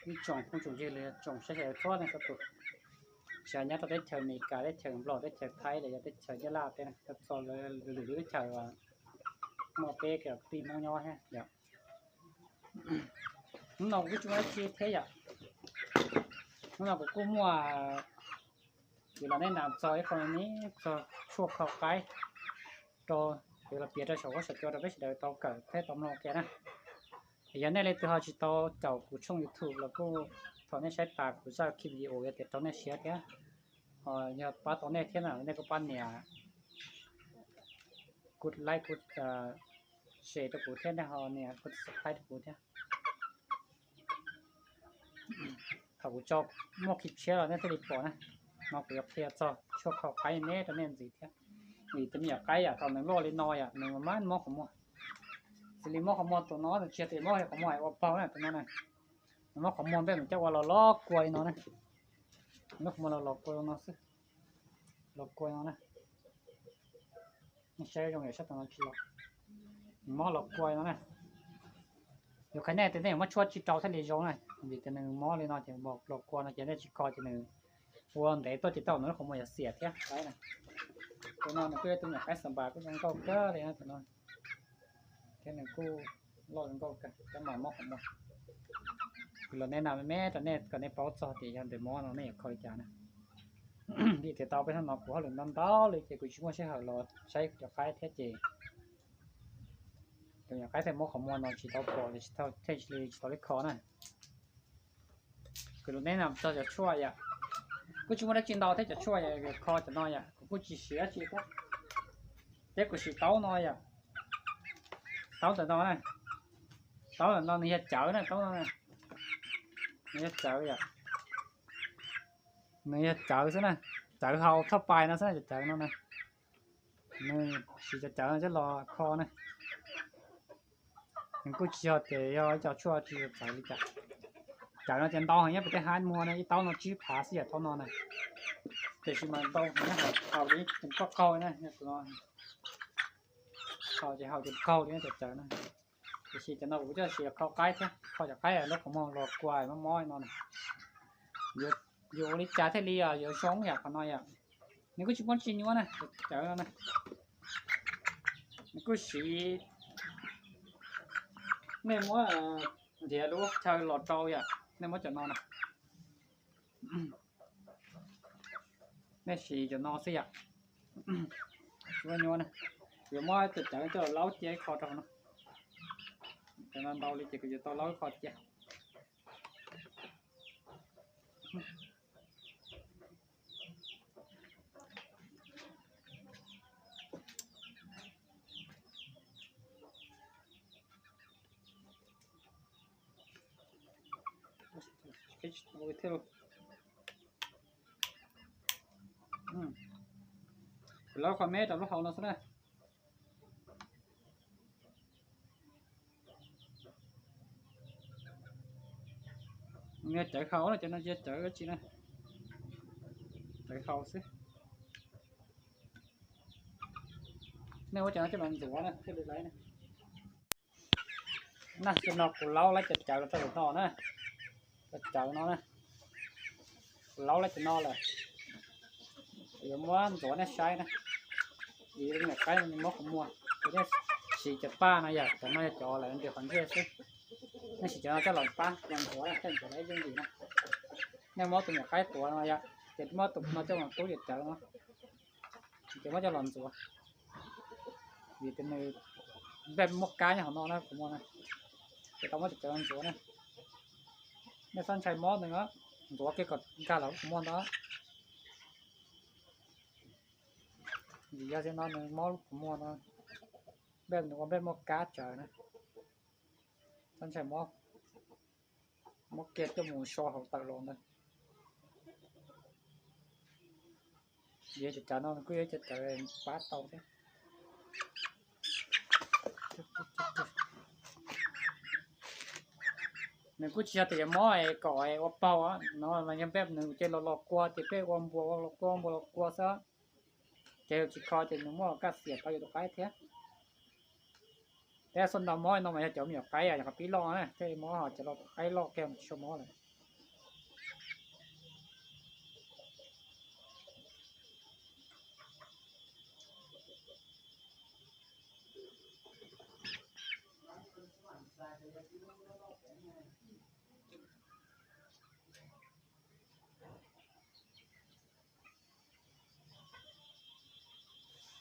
Ib tsoom phooj tsoom ywg los yog tsoom saib sawv daws txhua leej txhua tus, tsis hais nyob rau teb chaws Amelikas, teb chaws Nplog, teb chaws Thaib los yog teb chaws Nyab Laj tej, txhua lwm lub teb chaws uas muaj peb kwv tij Hmoob nyob thiab yom. Hnub no kuv kuj tsis muaj dab tsi thiab yom. Hnub no kuv kuj muaj, kuv los nej nam txog ib qho me me txog tshuaj kho qaib rau, kuv los piav rau saum huab saum cua rau peb sawv daws tau kawm thiab tau mloog kiag na. Yog nej leej twg ho tsis tau caum kuv tshooj YouTube los kuj thov nej saib tas kuv zaj clip video yog tias rau nej siab thiab, ho yog pab tau nej thiab na nej kuj pab nias kuv like, kuv share rau kuv thiab nej ho nias kuv subscribe rau kuv thiab. Thaum kuv tso muaj clip tshiab los nej thiaj li pom na. No kuv yuav qhia txog tshuaj kho qaib me rau nej ntxiv thiab. Vim tus me nyuam qaib yom, thaum nws loj li no yom, nws mas mob qhov muag. Xws li mob qhov muag tus no, nws tsis yog tias mob qhov muag ua paug na tus no na. Nws mob qhov muag npej nws coj ua los los kua li no na. Nws mob qhov muag los los kua li no xwb. Los kua li no na. Nej saib zoo yam sab tus no tsis los. Nws mob los kua li no na. Yus qhia nej tias nej yuav muab tshuaj tsis rau thiaj li zoo na, vim tias nws mob li no ces los kua no ces nej tsis kho ces nws ua ntev tuaj ces tau nws lub qhov muag yuav xiam thiab. Tus no nws kuj yog tus nyuam qaib xa npas kuj zoo nkauj kawg li na tus no. Thiab nws kuj loj zoo nkauj kawg thiab mas mob qhov muag. Kuv los nej nam me me rau nej kom nej paub txog tias yog ntawm mob no nej yuav kho li cas na. Vim tias tau peb hnub no kuv hauj lwm ntau ntau li ces kuv tsis muaj sij hawm los saib cov qaib thiab ces tus nyuam qaib thiaj mob qhov muag no tsis tau pom li, thiaj li tsis tau li kho na. Kuv los nej nam txog cov tshuaj yom, kuj tsis muaj dab tsi ntau thiab cov tshuaj yom, kho cov no yom kuv kuj tsis siv dab tsi thiab. Thiab kuv siv taub no yom, taub ntawm no na, taub ntawm no nws yog cawv na, taub no na, nws yog cawv yom, nws yog cawv xwb na, cawv hau thoj pais no xwb na, cov cawv no na. Nws siv cov cawv no coj los kho na. Nws kuj tsis yog tias yog ib co tshuaj tsis txawv li cas. Cawv no ces ntau heev nyob pem tej hab muag na, ib taub no tsib phav xwb yam taub no na. Tiam sis mas ntau heev nyob hauv li ces koj qaug na, haus ces haus ces qaug li cov cawv na. Tiam sis cov no kuv coj siv kho qaib thiab, kho cov qaib lub qhov muag los kua mob mob no na. Yuav ua li cas thiaj li yuav zoo yam qhov no yom? Nws kuj tsis muaj tsi nyuaj na, cov cawv no na. Nws kuj siv, nej muab nrhiav lub chaw los rau yom, nej muab cov no na. Nej siv cov no xwb yom. Tsis muaj nyuaj na. Yuav muab cov cawv coj los laub cia ib qho rau no. Cov no ntau li ces kuv yuav tau laub ib qho cia. Kuv laub qhov me rau lub hauv no xwb na. Nws yog cawv hau na, cov no tsis yog cawv dab tsi na, cawv hau xwb. Nej muab cov no coj los ntxuav na thiaj li laiv na. Na, cov no kuv laub laib cov cawv los rau hauv no na, cov cawv no na, kuv laub laib cov no lawm. Yuav muab ntxuav nej saib na. Vim lub me nyuam qaib no nws mob qhov muag, kuv thiaj siv cov paj no yom, cov no yog cov lawv nres qhov ntsej xwb. Nej siv cov no coj los pab los ntxuav, coj ntxuav lawv yeej yim na. Nej muab tus me nyuam qaib tuav no yom, ces muab tus no coj los tub cov cawv no, ces muab coj los ntxuav. Vim tias nws npej muaj kab nyob hauv no na, qhov muag na, ces tau muab cov cawv ntxuav na. Nej txhob ntshai mob nws, ntxuav kiag kom nkag los lub qhov muag ntawd. Vim yog tias no nws mob lub qhov muag no, npej nws ua npej muaj kab tsawv na. Txhob ntshai mob, muab kiag coj mus so hauv tawm los ntawd. Vim cov cawv no nws kuj yog cov cawv pab tau thiab. Nws kuj tsis yog tias yuav mob es kom ua paug no, mas yog npej nws ces los los kua ces peb ua npua los kua, npua los kua xwb. Ces yus tsis kho ces nws muaj kaj xiam tau yus tus qaib thiab. Tab sis ntau mob no mas yog cov me nyuam qaib, yog qhov pib loj na, thiaj li mob, ho cov los tus qaib loj kiag mas tsis tshua mob lawm.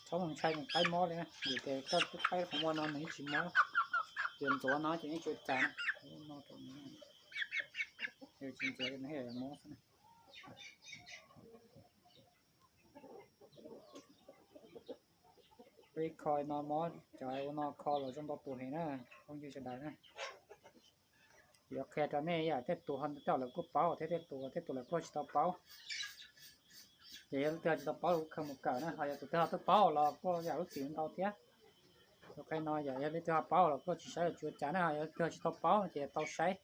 Txhob mus ntshai tus qaib mob li na, vim tias koj twb qaib qhov muag no nws yeej tsis mob, ces ntxuav no ces yeej tsis ua cas na. Tsis ntxuav nws mob xwb na. Peb kho no mob, cov ua no kho los zoo ntau tus heev na, phooj ywg sawv daws na. Yuav qhia rau nej yam tej tus ho coj lawv kuj paub thiab, tej tus tej tus lawv kuj tsis tau paub. Ces yog leej twg ho tsis tau paub los kuj khaws mus kawm na, ho yog tus twg ho twb paub los kuj yam lub txim ntau thiab. Ua qhia no yog leej twg ho paub los kuj tsis saib los tsis ua cas na, ho yog leej twg ho tsis tau paub ces tau saib,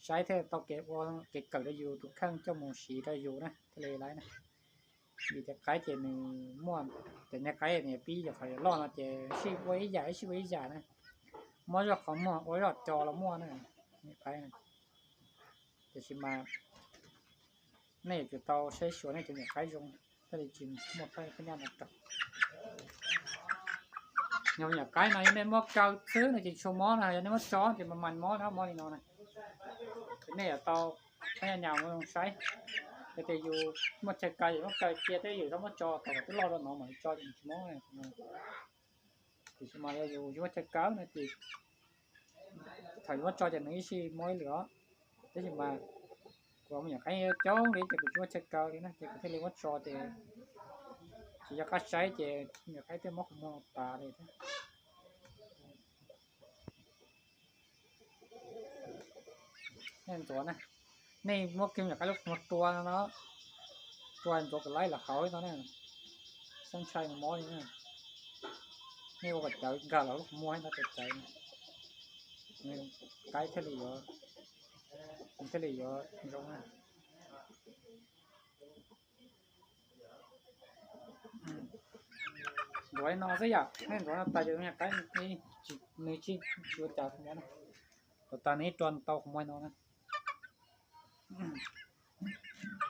saib thiaj tau kev ua kev kawm rau yus tus kheej coj mus siv rau yus na thiaj li laiv na. Vim tias qaib ces nws muaj, cov niag qaib niag pib yog qhov loj no ces sij ua ib yam ib sij ua ib yam na, muab zoj qhov muag ua zoj co los muaj na, niag qaib. Tiam sis mas nej yuav tsum tau saib xyuas nej cov nyuam qaib zoo, thiaj li tsis muaj phab nyaj no rau. Yog nyuam qaib no yog nej muab kaw xwb no ces tsis tshua mob na, yog nej muab tso ces mas mas mob na, mob li no na. Ces nej yuav tau phab nyaj nyas mus zoo saib. Yog tias yus muaj chaw kaw yus muab kaw cia thiab yus txhob muab tso, thaum twb loj rau no mas yus tso ces tsis mob. Tiam sis mas yog yus tsis muaj chaw kaw no ces thaum yus muab tso ces nws ib sij mob ib lwm os. Tab sis mas kuv muaj nyuam qaib coob li ces kuv tsis muaj chaw kaw li na ces kuv thiaj li muab tso ces tsis nco qab saib ces nyuam qaib thiaj mob qhov muag tas li thiab. Nej ntxuav na, nej muab kiag nyuam qaib lub qhov muag tua no, tua ntxuav kom laib los hauv no na, xab ntshai mob li na. Nej ua kom cawv nkag los lub qhov muag no txawv txawv, qaib thiaj li yuav, thiaj li yuav zoo na. Ntxuav li no xwb yom, nej ntxuav no tas ces nyuam qaib nws tsis, tsis ua cas qhov muag na. Ntxuav tas nws ib rua tau qhov muag no na.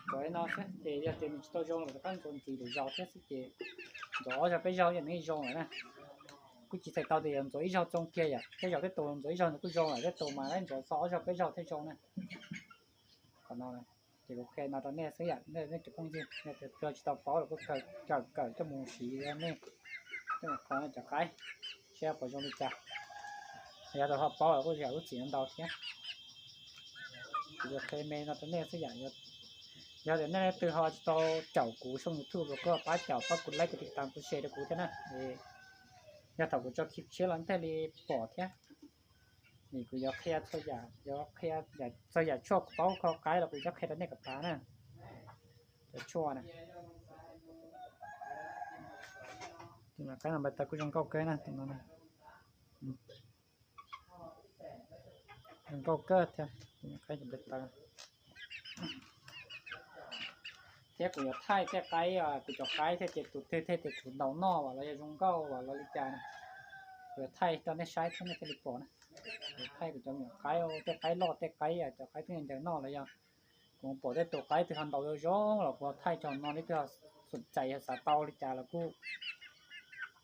Ntxuav li no xwb ces yog tias nws tsis tau zoo los rov qab ntxuav ntxiv lwm zaus thiab xwb ces ntxuav ob zaug peb zaug ces nws zoo lawm na. Kuj tsis txhais tau tias yuav ntxuav ib zaug zoo kiag yom, tej zaum tej tus ntxuav ib zaug nws kuj zoo lawm, tej tus mas lawv ntxuav txog ob zaug peb zaug thiaj zoo na. Qhov no ces kuv qhia no rau nej xwb yam, nej cov phooj ywg, yog tias tsis tau paub los kuj kawm kawm coj mus siv nej, coj mus kho nej cov qaib seb puas zoo li cas. Yog tias ho paub los kuj yam lub txim no ntau thiab. Kuv yuav qhia me no rau nej xwb yam. Yog tias nej leej twg ho tsis tau caum kuv tshooj YouTube los koj pab caum, pab kuv like, kuv tiv tam, kuv share rau kuv thiab na. Yog thaum kuv tso clip tshiab los nej thiaj li pom thiab. Vim kuv yuav qhia txhua yam, yuav qhia txhua yam tshuaj kuv paub kho qaib los kuv yuav qhia rau nej kom tas na. Cov tshuaj na, tus nyuam qaib no npais taws kuj zoo nkauj kawg na, tus no zoo nkauj kawg thiab, tus nyuam qaib npais taws. Thiab kuv yuav thaij tej qaib, kuv cov qaib thiab ces tus twg thiaj tias kuv ntaus noj los yog zoo nkauj los li cas na, kuv yuav thaij rau nej saib thiab nej thiaj li pom na. Kuv thaij kuv cov me nyuam qaib, tej qaib loj, tej qaib, cov qaib twb ncaws noj los yog kuv pom tej tus qaib twg ho ntaus zoo zoo los kuv thaij tso no, leej twg ho xom txais xav tau li cas los kuj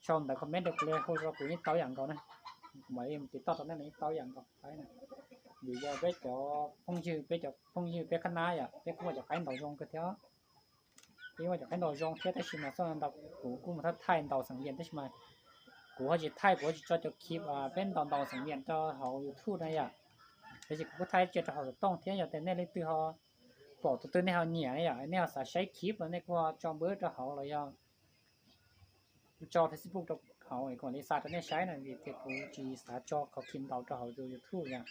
sau ntawv comment rau kuv li, hu rau kuv yeej tau ib yam nkaus na. Kuv mam li tiv toj rau nej yeej tau ib yam nkaus na. Vim yog peb cov phooj ywg, peb cov phooj ywg peb qab nab yom, peb kuj muaj cov qaib ntaus zoo kawg thiab. Peb muaj cov qaib ntaus zoo thiab tab sis mas txoj ntawd kuv kuj mus thaij ntaus xeem Vias tab sis mas kuv ho tsis thaij, kuv ho tsis tso cov clip peb ntaus ntaus xeem Vias rau hauv YouTube na yom. Tab sis kuv kuj thaij cia rau hauv xov tooj thiab, yog tias nej leej twg ho pom tus twg nej ho nyiam na yom, nej ho xav saib clip los nej kuj ho tso npawb rau hauv los yog tso Facebook rau hauv es kuv mam li xa rau nej saib na, vim tias kuv tsis xav tso qhov clip ntaus rau hauv YouTube yom.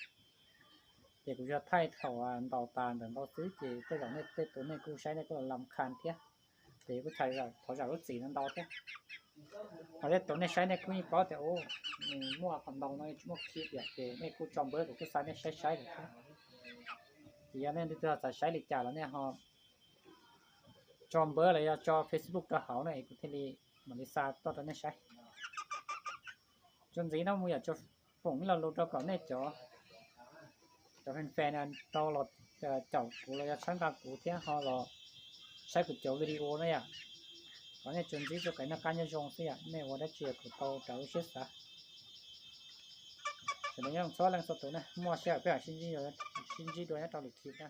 Ces kuv yog thaij thaum ntaus tas ntawm ntau xwb ces tej zaum nej tej tus nej kuj saib nej kuj lam khan thiab. Ces kuj thov zam lub txim no ntau thiab. Ho tej tus nej saib nej kuj yeej paub tias nws muaj qhov ntau no tsis muaj clip yom, ces nej kuj tso npawb kuv kuj xa nej saib saib lawm thiab. Ces yog nej leej twg ho xav saib li cas los nej ho tso npawb los yog tso Facebook rau hauv na es kuv thiaj li mam li xa tuaj rau nej saib. Tso ntxiv no mus yom, tso foom ib lo lus rau kom nej cov, cov fan fan tau los caum kuv los yog txhawb nqa kuv thiab ho los saib kuv cov video na yom. Kom nej tso ntxiv tso kom noj qab nyob zoo xwb yom, nej ua dab tsi kuv tau raws lub siab xav. Ces nyob zoo txhua leej txhua tus na, muaj sij hawm peb mam sib ntsib dua nyob rau lwm clip na.